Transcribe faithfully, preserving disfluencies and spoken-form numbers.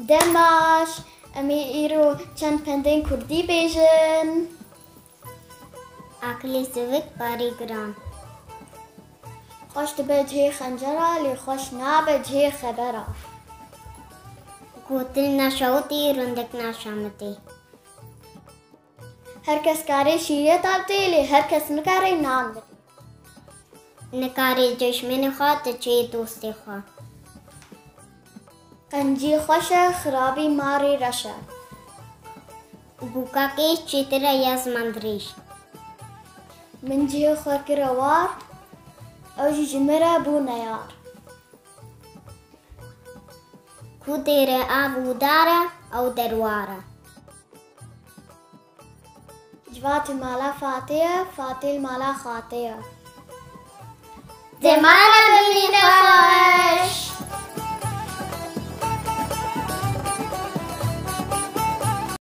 Demaş, em ê îro çend pendên kurdî bêjin. Aqilê zivik barî giran. Xweş dibe cihê xencera, lê xweş nabe cihê xebera. Gotin naşewitî, rindik naşamitî. Her kes karê şîrê tabtê, lê her kes nikare nan bidê. Nikarê cejmenê xwe diçê dostê xwe. Qencî xweş e, xirabî marî reş e. Bûkakê çêtir e ya zimandirêj. Min cihê xwe kire war, ew jî ji min re bû neyar. Ku dêre av û dar e, ew derwar e. Civatî mala Fatê ye, Fatê li mala Xatê ye. Deman